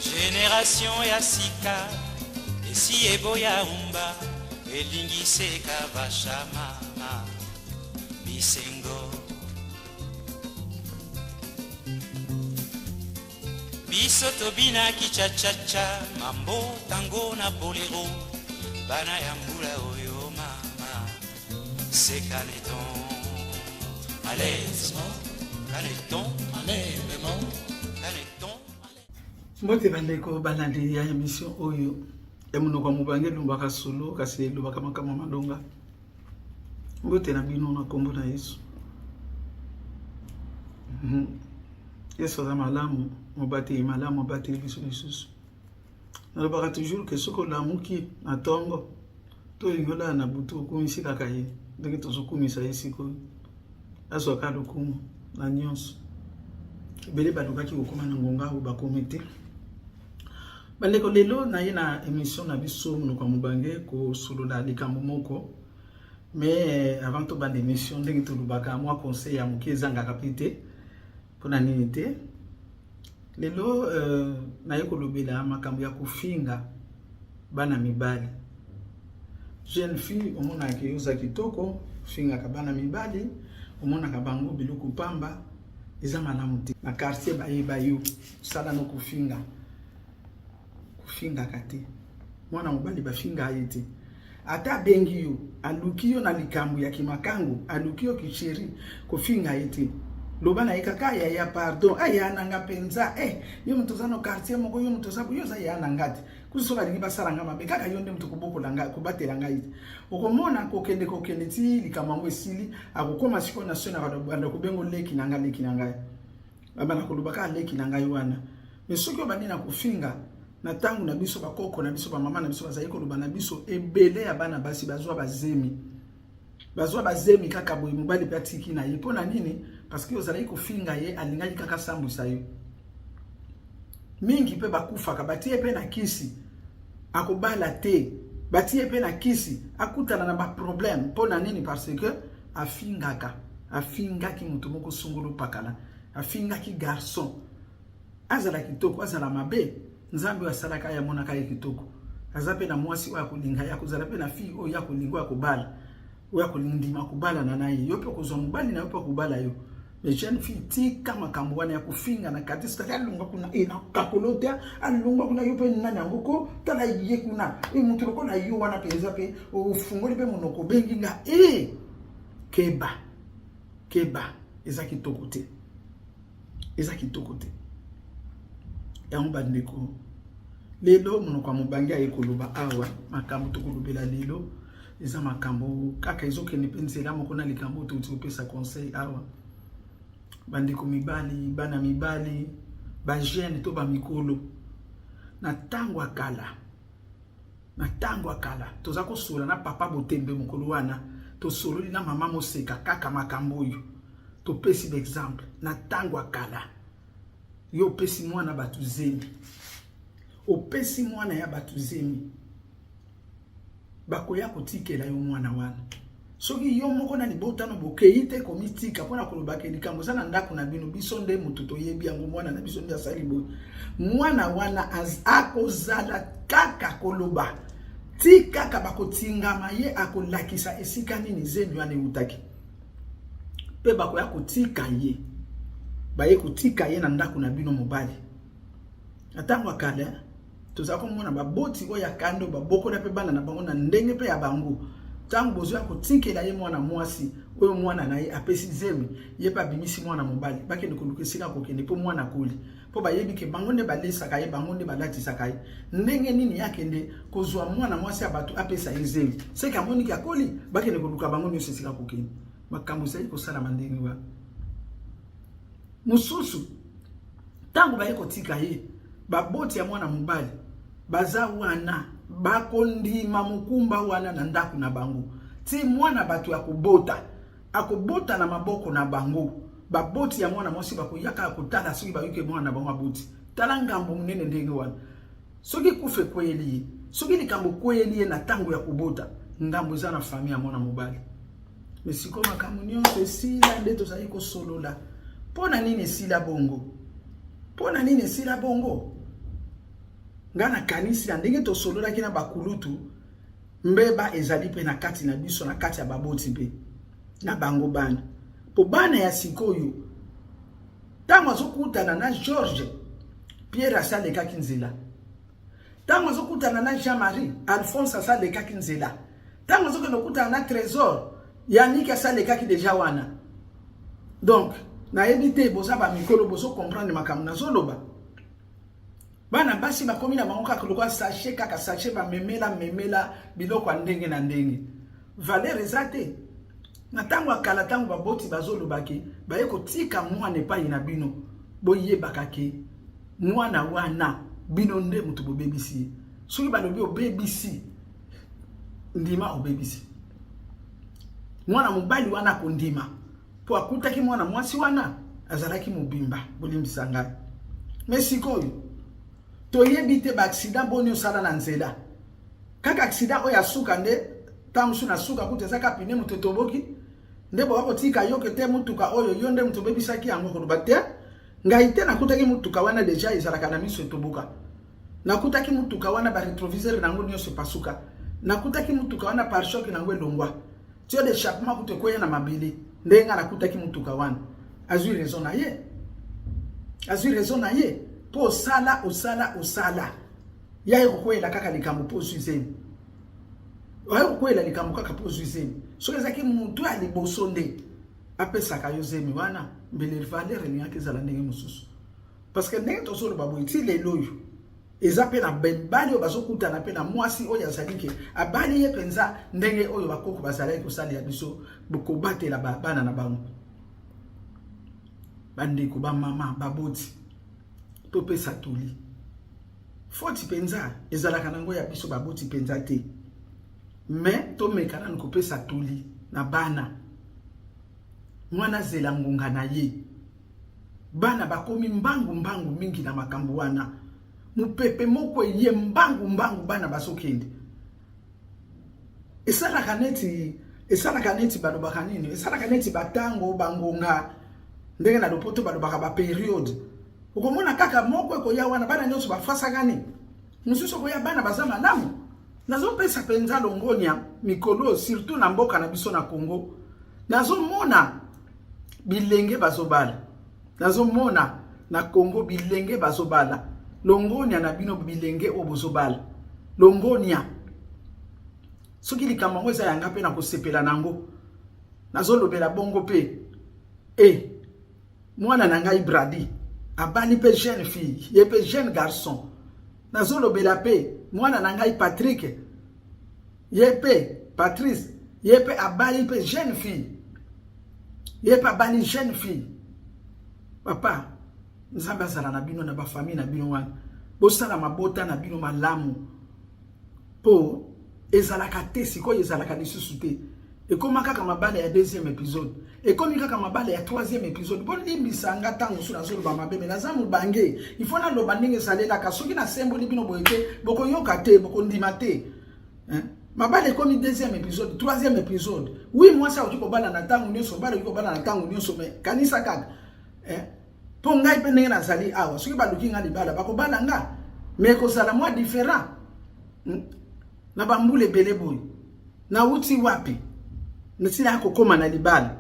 Generation ya sika esi eboya rumba elingi seka vasha mama bisengo biso tobinaki chachacha mambo tango na bolero bana ya mbula oyo mama sekaneton alaisement caneton Enlèvement. caneton Mbote bandeko balandi ya emission oyo ya monoko ya mobange elumbaka solo kasi elobaka makambo malonga. Mbote na bino na nkombo na Yesu. Mhm. Yesu aza malamu, mobateli malamu, abateli biso lisusu. Nalobaka toujours ke soki olamuki na ntongo to olingi olala na butu okumisi kaka ye ndenge tozokumisa ye sikoyo azwaka lokumu na nyonso. Ebele balukaki kokoma na ngonga oyo bakomi te. Bandeko, lelo naye na emission na biso monoko ya mobange kosolola likambo moko mais avant tobanda emission ndenge tolobaka mwa conseil ya moke ezangaka mpe te mpona nini te lelo euh, naye kolobela makambo ya kofinga bana mibali. Jeune fille, omonaka yo oza kitoko, ofingaka bana mibali, omonaka bango biloko pamba, eza malamu te. Na quartier bayeba yo, sala no kofinga. Kofingaka te. Mwana mobali bafinga ye te. Ata abengi yo, aluki yo na likambo ya kimakangu, aluki yo kicheri, kofinga ye te. Loba na ye kaka yaya pardon, aya na nga penza, eh yo moto oza no quartier moko, yo moto oza yo oza ya na nga te. Kutu soki alingi basala nga mabe, kaka yo nde moto kobokola ngai, kobatela ngai te. Okomona kokende kokende ti likambo yango esili, akokoma sikoyo na soni akobanda kobengo leki na ngai, leki na ngai. Babanda koloba kaka leki na ngai wana. Mais soki obandi na kofinga, na ntango na biso bakoko na biso bamama na biso bazali koloba na biso, ebele ya bana basi bazwa bazemi. Bazwa bazemi kaka boye, mobali mpe atiki na ye. Mpo na nini? Parce que ozalaki kofinga ye, alingaki kaka sambwisa yo. Mingi mpe bakufaka, batie mpe na kisi, akobala te, batie mpe na kisi, akutana na ba problème. Mpo na nini? Parce que afingaka, afingaki moto moko songolo pakala, afingaki garçon. Azala kitoko, azala mabe, Nzambe oyo asalaka ye amonaka ye kitoko. Aza mpe na mwasi oyo akolinga ye, akozala mpe na fille oyo akolinga, oyo akobala, oyo akolindima kobalana na ye. Yo mpe okozwa mobali na yo mpe akobala yo. Mais jeune fille, tika makambo wana ya kofinga na kati, soki alongwa kuna e na kakolo te, alongwa kuna yo mpe nani yango ko tala ye kuna e moto lokola yo wana mpenza mpe ofungoli mpe monoko obengi nga e keba keba, eza kitoko te, eza kitoko te. Yango bandeko, lelo monoko ya mobange aye koloba awa, makambo tokolobela lelo eza makambo kaka ezokende mpe nzela moko na likambo oyo touti kopesa conseil awa. Bandeko mibali, bana mibali, ba jeune to ba mikolo, na ntango ya kala, na ntango ya kala toza kosola na papa Botembe mokolo wana, tosololi na mama Moseka kaka makambo oyo topesi ba exemple. Na ntango ya kala, yo opesi mwana bato zemi, opesi mwana ya bato zemi, bakoya kotikela yo mwana wana. Soki yo moko na libotano bokei te komitika mpona koloba ke likambo eza na ndako na bino, biso nde moto toyebi yango, mwana na biso nde asali boye, mwana wana akozala kaka koloba ti kaka bakotingama ye, akolakisa esika nini zemi wana eutaki, mpe bakoya kotika ye, baye kotika ye na ndako na bino mobali. Na ntango ya kala toza komona baboti oyo ya kando babokola mpe bana na bango na ndenge mpe ya bango. Ntango bozoya kotikela ye mwana mwasi oyo mwana na ye apesi zemi, ye mpe abimisi mwana mobali, bakende koluka esika kokende mpo mwana akoli, mpo bayebi ke bango nde balesaka ye, bango nde balatisaka ye. Ndenge nini ye akende kozwa mwana mwasi ya bato apesa ye zemi, seke amoniki akoli, bakende koluka bango nyonso esika kokende. Makambo ezali kosalama ndenge wana. Mosusu ntango baye kotika ye, baboti ya mwana mobali baza wana, bakondima mokumba wana na ndako na bango ti mwana bato ya kobota akobota na maboko na bango. Baboti ya mwana mwasi bakoya kaka kotala soki bayoki mwana na bango aboti. Tala ngambo monene ndenge wana. Soki kufa ekweyeli ye, soki likambo ekweyeli ye na ntango ya kobota, ngambo eza na famille ya mwana mobali. Mais sikoyo makambo nyonso esila nde tozali kosolola. Mpo na nini esila bongo? Mpo na nini esila bongo? Nga nakanisi na ndenge tosololaki na bakulutu, mbeba ezali mpe na kati na biso, na kati ya baboti mpe na bango bana. Mpo bana ya sikoyo, ntango azokutana na George, Pierre asi alekaki nzela. Ntango azokutana na Jean-Marie, Alphonse asi alekaki nzela. Ntango azokende kokutana na Trésor, Yannick asi alekaki deja wana. Donc, nayebi te boza ba mikolo bozo comprendre makambo nazoloba. Bana basi bakomi na bango kaka lokola sachet, kaka sachet, bamemela memela biloko ya ndenge na ndenge. Valeur eza te. Na ntango ya kala, ntango baboti bazolobaki baye kotika mwana epai na bino, boyebaka ke mwana wana bino nde moto bobebisi ye. Soki balobi obebisi, ndima obebisi. Mwana mobali wana akondima mpo akutaki mwana mwasi wana azalaki mobimba, bolimbisa ngai. Me sikoyo toyebi te baaccident boni osala na nzela. Kaka accident oyo asuka nde ntango mosusu na suka kutu eza kaka pine moto etoboki nde boka kotika yo ke te motuka oyo yo nde moto obebisaki yango. Koloba te, ngai te, nakutaki motuka wana deja ezalaka na miso etoboka, nakutaki motuka wana baretroviseur na yango nyonso epasuka, nakutaki motuka wana pare-choc na yango elongwa, tuyau d'échappement kutu ekweya na mabele, ndenge ngai nakutaki motuka wana. Azwi raison na ye, azwi raison na ye, mpo osala osala osala ya ye kokweyela kaka likambo mpo ozwi zemi, oye kokweyela likambo kaka mpo ozwi zemi. Soki ezalaki motu ya liboso nde apesaka yo zemi wana, mbele valeur elingaki ezala ndenge mosusu. Parce que ndenge tozoloba boye ti lelo oyo, eza mpe na mibali oyo bazokutana mpe na mwasi oyo azali ke abali ye mpenza ndenge oyo bakoko bazalaki kosalela biso, kobatela bana na bango. Bandeko, bamama, baboti, topesa toli. Foti mpenza ezalaka nango ya biso baboti mpenza te, me tomeka nanu kopesa toli na bana. Mwana azela ngonga na ye. Bana bakomi mbangu mbangu mingi na makambo wana. Mopepe moko eye mbangu mbangu, bana bazokende. Esalaka neti balobaka nini, esalaka neti batango bangonga, ndenge na lopoto balobaka baperiode. Okomona kaka moko ekoya wana, bana nyonso bafasakani, mosusu okoya, bana baza malamu. Nazopesa mpenza longonia mikolo, surtout na mboka na biso na Congo. Nazomona bilenge bazobala, nazomona na Congo bilenge bazobala. Longonia na bino bilenge oyo bozobala, longonia. Soki likambo yango eza yanga mpe na kosepela nango, nazolobela bongo mpe e mwana na ngai Bradi abali mpe jeune fille, ye mpe jeune garçon. Nazolobela mpe mwana na ngai Patrick, ye mpe Patrice, ye mpe abali mpe jeune fille, ye mpe abali jeune fille. Papa, Nzambe azala na bino na bafamille na bino wana. Bosala mabota na bino malamu, mpo ezalaka te sikoyo, ezalaka lisusu te. Ekóma kaka mabala ya deuxième épisode, ekomi kaka mabala ya troisième épisode. Bolimbisa nga ntango mosusu nazoloba mabe, me naza mobange, il faut naloba ndenge ezalelaka. Soki nasemboli bino boye te, bokoyoka te, bokondima te. Mabala ekomi deuxième épisode, troisième épisode. Oui, mwasi akoki kobala na ntango nyonso, mobali akoki kobala na ntango nyonso, mais kanisa kaka, mpo ngai mpe ndenge nazali awa, soki baluki nga libala, bakobala nga, mais ekozala mwa différent. Na bambula ebele boye, nauti wapi ntina ya kokóma na libala?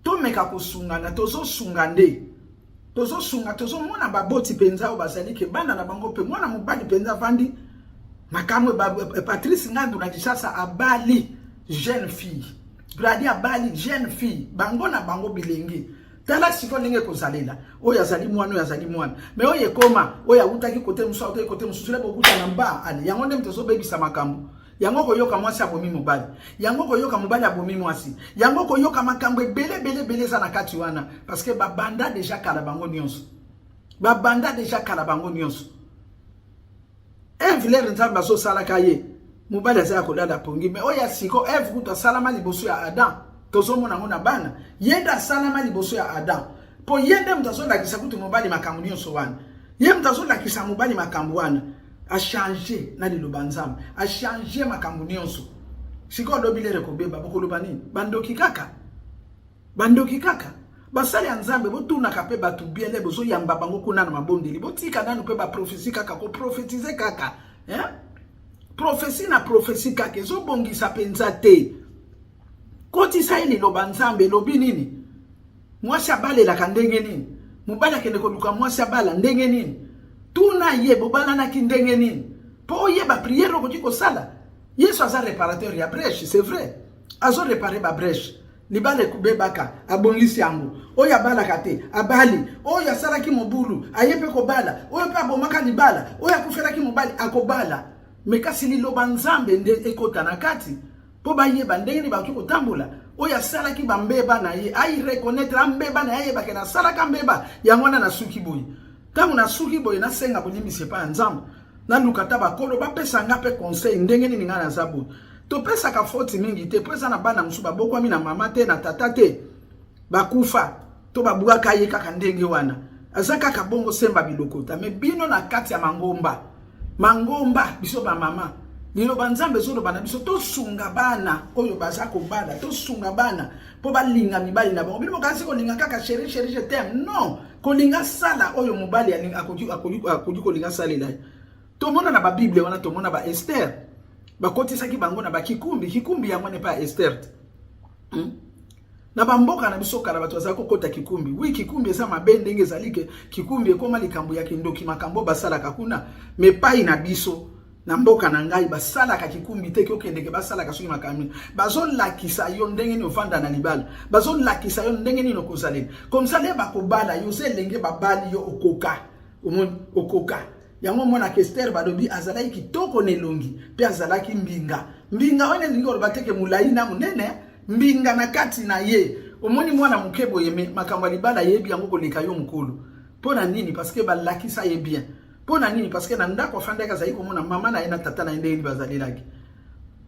Tomeka kosungana, tozosunga nde tozosunga. Tozomona baboti mpenza oyo bazali ke bana na bango mpe mwana mobali mpenza avandi makambo. Patrice Ngandu na Kinshasa abali jeune fille, Bradi abali jeune fille, bango na bango bilenge. Tala sikoyo ndenge ekozalela. Oyo azali mwana, oyo azali mwana, mais oyo ekoma oyo awutaki kote mosusu, awutaki kote mosusu, le bokuta na mba ale. Yango nde moto ezobebisa makambo yango. Koyoka mwasi abomi mobali, yango koyoka mobali abomi mwasi, yango koyoka makambo ebele ebele ebele eza na kati wana, parce que babanda deja kala bango nyonso, babanda deja kala bango nyonso. Eve, lere Nzambe azosalaka ye, mobali aza ya kolala pongi. Mais oyo ya siko, Eve kutu asalama liboso ya Adam. Tozomona yango na bana, ye nde asalama liboso ya Adam, mpo ye nde moto azolakisa kutu mobali makambo nyonso wana. Ye moto azolakisa mobali makambo wana, achange na liloba Nzambe, achange makambo nyonso. Sikoyo alobi lere kobeba, bokoloba nini? Bandoki kaka, bandoki kaka. Basali ya Nzambe, botunaka mpe bato bien nde bozoyamba bango kuna na mabondeli. Botika nanu mpe baprophétie kaka koprophétiser kaka, eh? Prophétie na prophétie kaka ezobongisa mpenza te. Kotisa ye liloba Nzambe elobi nini, mwasi abalelaka ndenge nini, mobali akende koluka mwasi abala ndenge nini. Tuna ye bobalanaki ndenge nini, mpo oyeba prière okoki kosala. Yesu aza réparateur ya brèche, c'est vrai, azoréparer babrèche. Libala ekobebaka, abongisi yango. Oyo abalaka te abali, oyo asalaki mobulu aye mpe kobala, oyo mpe abomaka libala, oyo akufelaki mobali akobala. Mais kasi liloba Nzambe nde ekota na kati mpo bayeba ndenge nini bakoki kotambola. Oyo asalaki bambeba na ye aireconnaître ambeba na ye, ayebake nasalaka mbeba yango wana, nasuki boye. Ntango nasuki boye, nasenga bolimbisi epai ya Nzambe, naluka ata bakolo bapesa nga mpe conseil ndenge nini ngai naza boye. Topesaka faute mingi te, mpo eza na bana mosusu babokwami na mama te, na tata te, bakufa to babwaka ye kaka ndenge wana, aza kaka bongo semba bilokota. Mais bino na kati ya mangomba, mangomba, biso bamama, liloba Nzambe ezoloba na biso tosunga bana oyo baza kobala, tosunga bana mpo balinga mibali na bango. Bino mokanisi kolinga kaka "chéri, chéri, je t'aime". Non, kolinga sala oyo mobali akoki kolinga salela ye. Tomona na babible wana, tomona ba Ester, bakotisaki bango na bakikumbi. Kikumbi yango wana epai ya Ester te? Na bamboka na biso kala, bato bazali kokota kikumbi. Oui, kikumbi eza mabe ndenge ezali ke kikumbi ekóma likambo ya kindoki, makambo basalaka kuna. Mais epai na biso, na mboka na ngai, basalaka kikumbi te. Ke okendeke basalaka soki makambo nini, bazolakisa yo ndenge nini ovanda na libala, bazolakisa yo ndenge nini okozalela. Comme ça nde bakobala yo, oza elenge, babali yo, okoka, omoni okoka yango. Omonaka Ester, balobi azalaki kitoko na elongi mpe azalaki mbinga. Mbinga wana elingi koloba teke molai na monene, mbinga na kati na ye. Omoni mwana moke boye, mais makambo ya libala ayebi yango koleka yo mokolo. Mpo na nini? Parce que balakisa ye bien. Mpo na nini? Parce que na ndako afandaki, azali komona mama na ye na tata na ye ndenge bazalelaki.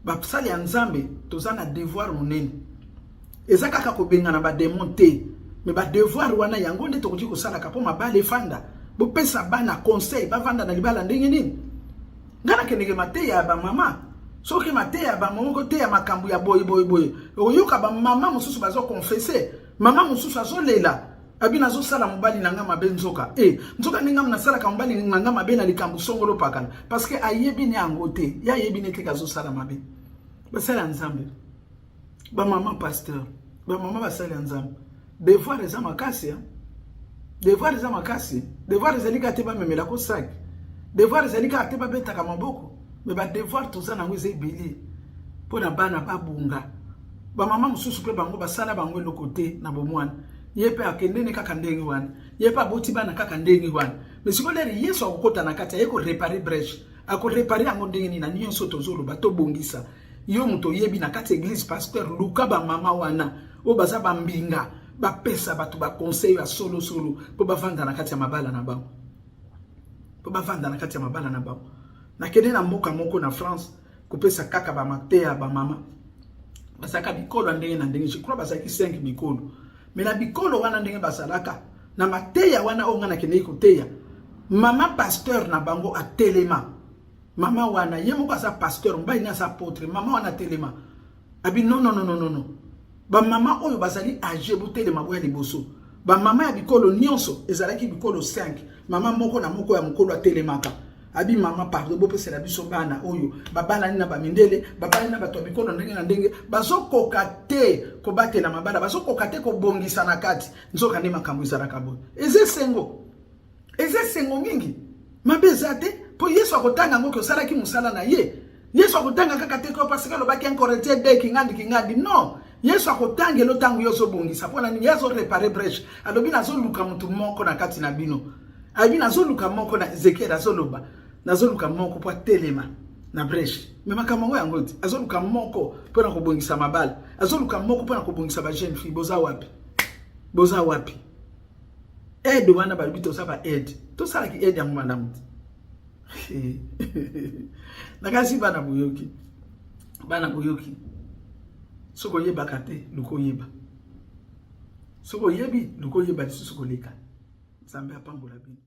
Basali ya Nzambe, toza na devoir monene. Eza kaka kobengana badémon te, mais badevoir wana yango nde tokoki kosalaka mpo mabala efanda. Bopesa bana conseil bavanda na libala ndenge nini. Ngai nakendeke mateya ya bamama. Soki mateya ya bamama, koteya makambo ya boye boye boye, okoyoka bamama mosusu bazoconfesser. Mama mosusu azolela, abi nazosala mobali na nga mabe, nzoka e nzoka ndenge nga nasalaka mobali na nga mabe na likambo songolo pakala, parce que ayebi ne yango te. Ye ayebi ne teke azosala mabe. Basali ya Nzambe, bamama pasteur, bamama basali ya Nzambe, devoir eza makasi. Devoir eza makasi. Devoir ezali kaka te bamemelako saki, devoir ezali kaka te babetaka maboko, mais badevoir toza nango eza ebele mpo na bana babunga. Bamama mosusu mpe bango basala bango eloko te na bomwana, ye mpe akendene kaka ndenge wana, ye mpe aboti bana kaka ndenge wana. Mais sikoyo lere Yesu akokɔta na kati, aye koréparer brèche. Akoréparer yango ndenge nini? Na nyonso tozoloba, tobongisa. Yo moto oyebi na kati ya église, pasteur, luka bamama wana oyo baza bambinga, bapesa bato baconseil ya solosolo mpo bavanda na kati ya mabala na bango, mpo bavanda na kati ya mabala na bango. Nakende na mboka moko na France kopesa kaka bamateya ya bamama. Bazalaka bikolo ya ndenge na ndenge, je crois bazalaki 5 bikolo. Mais na bikolo wana, ndenge bazalaka na mateya wana oyo ngai nakendeki koteya, mama pasteur na bango atelema. Mama wana ye moko aza pasteur, mobali ne aza apôtre. Mama wana atelema, abi: "Non, non, non, non, non, bamama oyo bazali âgé, botelema, boya liboso." Bamama ya bikolo nyonso, ezalaki bikolo 5, mama moko na moko ya mokolo atelemaka, abi: "Mama, pardon, bopesela biso bana oyo babalani na bamindele, babalani na bato ya bikolo ndenge na ndenge, bazokoka te kobatela mabala, bazokoka te kobongisa na kati." Nzoka nde makambo ezalaka boye. Eza esengo, eza esengo mingi. Mabe eza te, mpo Yesu akotanga yango ke osalaki mosala na ye. Yesu akotanga kaka te ko parce que alobaki 1 Corinthiens 2 kingandi kingandi. Non, Yesu akotangela ntango yo ozobongisa. Mpo na nini? Ye azoréparer brèche. Alobi: "Nazoluka motu moko na kati na bino." Alobi: "Nazoluka moko." Na Ezekiel azoloba: "Nazoluka moko mpo atelema na brèche." Mais makambo yango yango ti azoluka moko mpona kobongisa mabala, azoluka moko mpona kobongisa bajeune fille. Boza wapi? Boza wapi? Aide wana balobi toza ba aide, tosalaki aide yango malamu te. Nakasi bana boyoki, bana boyoki. Soki oyebaka te, luka oyeba. Soki oyebi, luka oyeba lisusu koleka. Nzambe apambola bino.